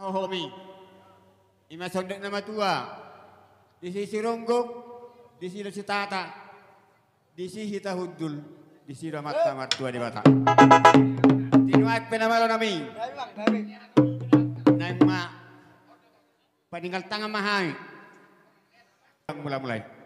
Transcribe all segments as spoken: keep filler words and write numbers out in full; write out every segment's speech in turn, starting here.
Hohomi. Ima songon dok na matua. Disi sironggok, disi do sitata. Disi hita hundul, disi do Amanta Martua Debata. Di nuaeng pe na malo nami. Naeng ma paningal tangan ma hami. Mula-mulai.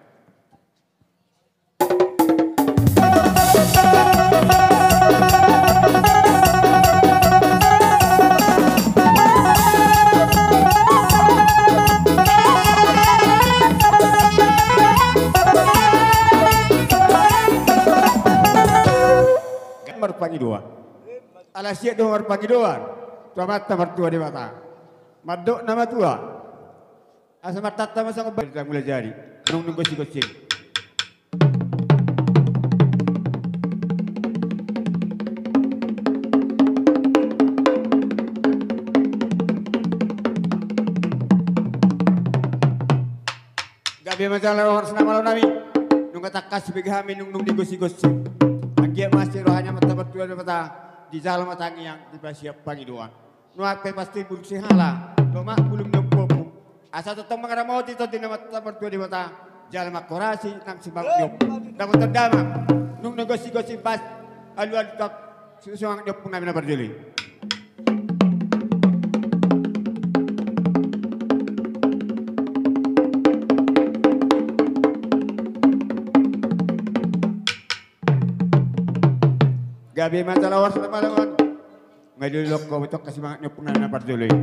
Marpangidoan. Ala siat do marpangidoan tu Amanta Martua Debata. Mandok na matua. Asa martanta ma songon badan mula jadi. Nungnung gosip-gosip. Gabe ma jala horas na malo nami. Nunga tangkas be hami nungnung digosip-gosip. Anggiat ma sirohana Amanta Martua Debata. Dijalo ma tangiang, dipasiat pangidoan. Nuaeng pe pasti bulung sihala, lomak bulung ni ompuompu. Asa tongtong mangaramoti tondi ni Amanta Martua Debata, jala manghorasi nang simangun ni ompu. Dapotan damang, nungnung gosip-gosip bas, alu-alu tap, susuang ni ompu nami na parjolo i. Gabe ma jala horas na malo on. Nga dulu lokko betok kasi mangat ni ompu nami na parjolo i.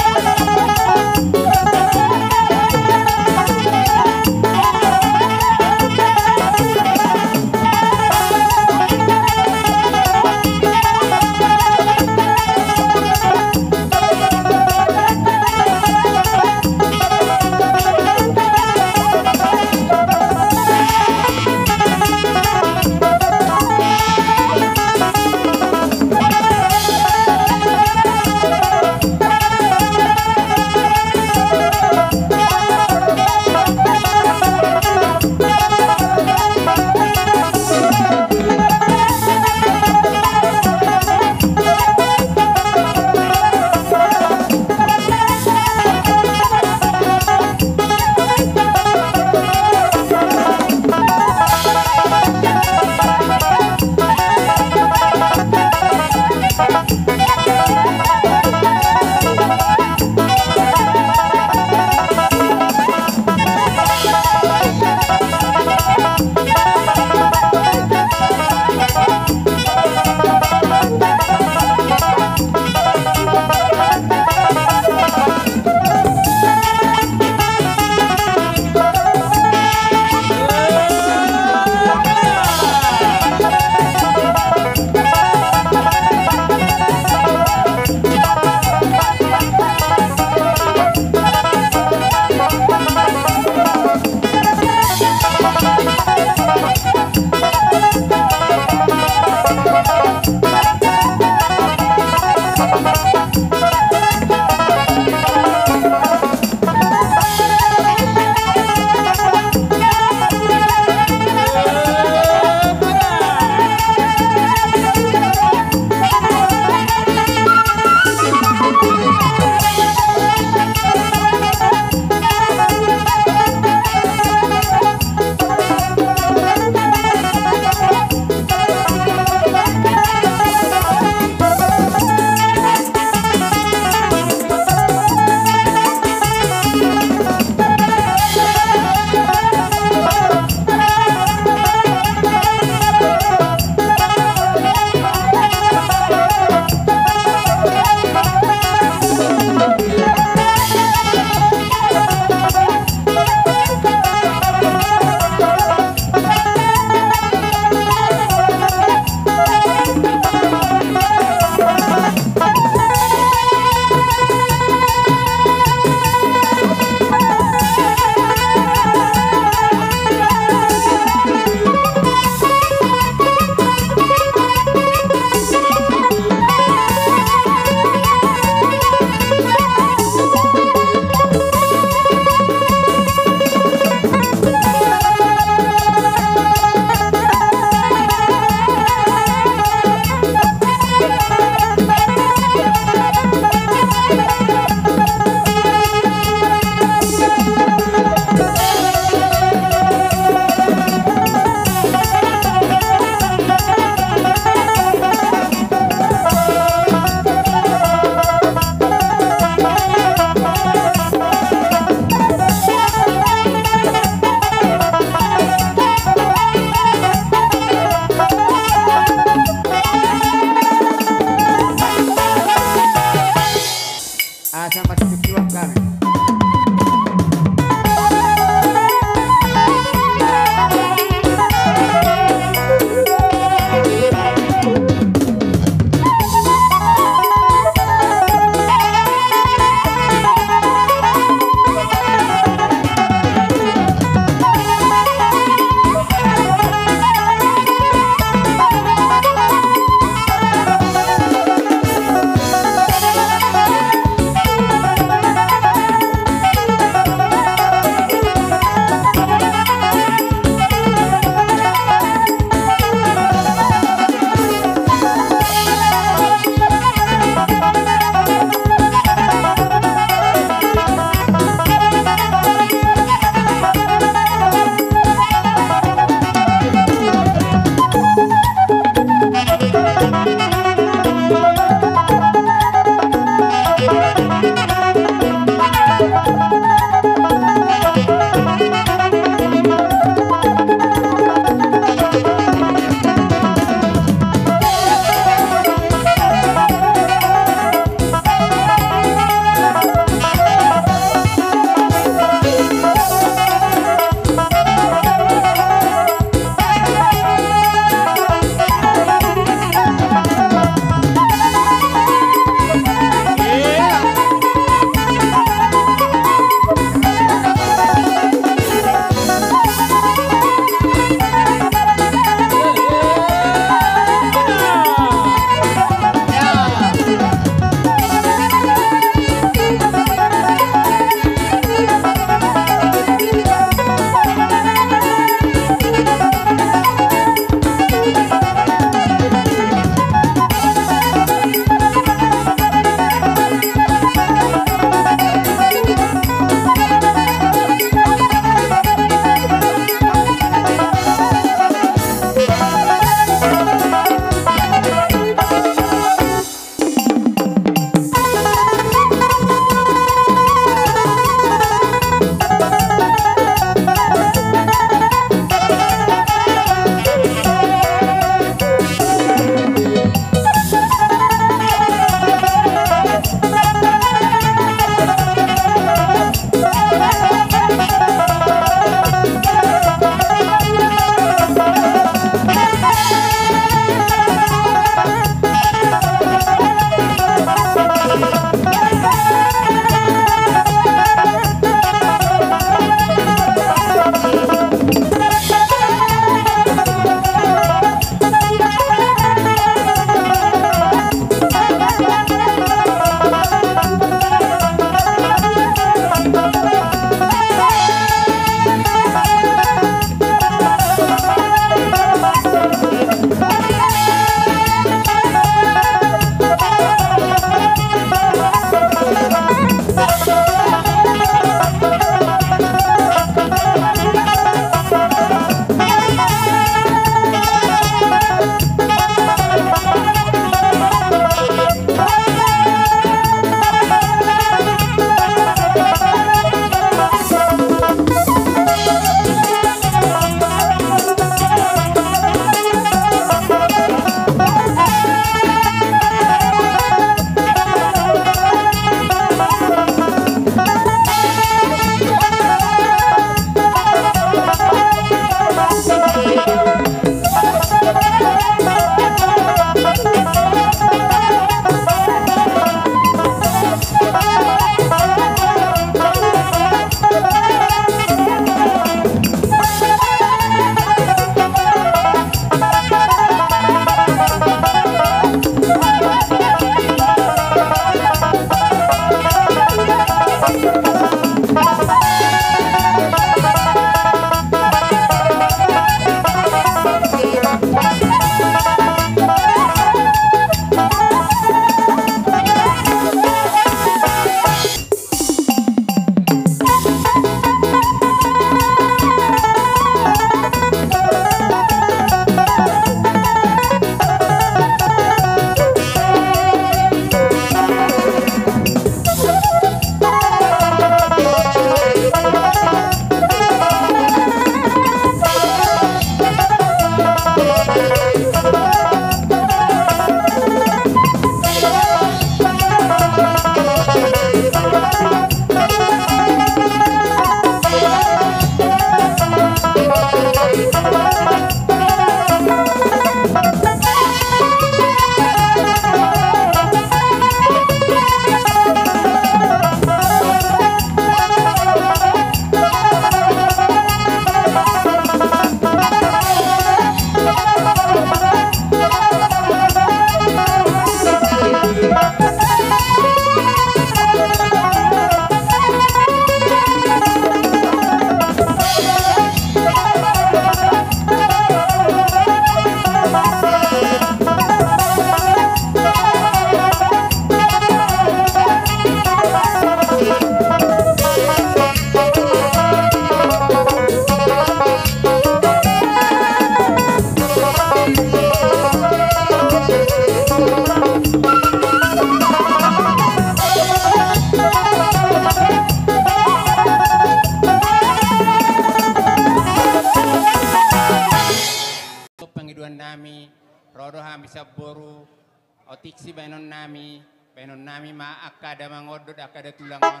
Sibaenon nami, baenon nami ma angka damang on dohot angka datulang on.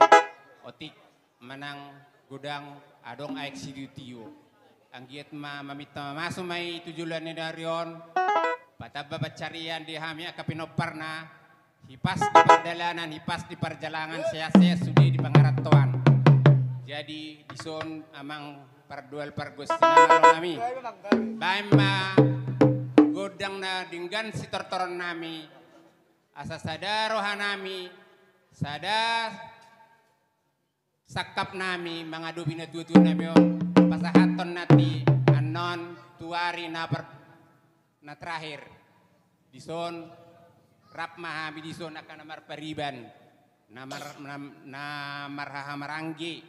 Otik manang godang adong aek sitio-tio. Anggiat ma maminta mamasu ma i tu joloan ni ari on. Patamba pansarian di hami angka pinomparna. Hipas di pardalanan, hipas di parjalangan, sehat-sehat sude di pangarantoan. Jadi dison amang pardual pargonsi na malo nami. Baen ma gondang na denggan sitortoron nami. Asa sada roha nami, sada sangkap nami mangadopi na tua-tua nami on, pasahathon nanti annon tu ari na per-, na terakhir. Dison rap ma hami dison angka na marpariban, na mar-, na, na marhaha maranggi.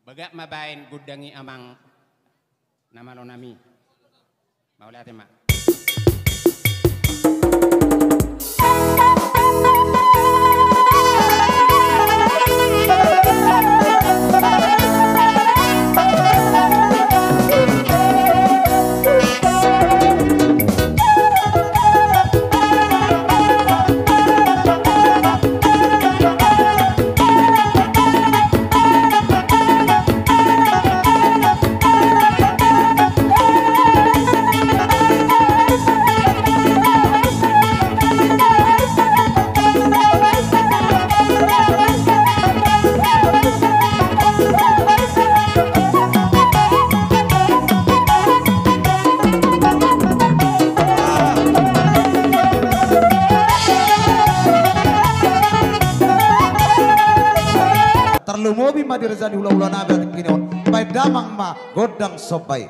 Bagak ma baen gondang i amang na malo nami. Mauliate ma. Tarlumobi ma di raja ni hula-hula nami atik ini on. Baen damang ma gondang somba i.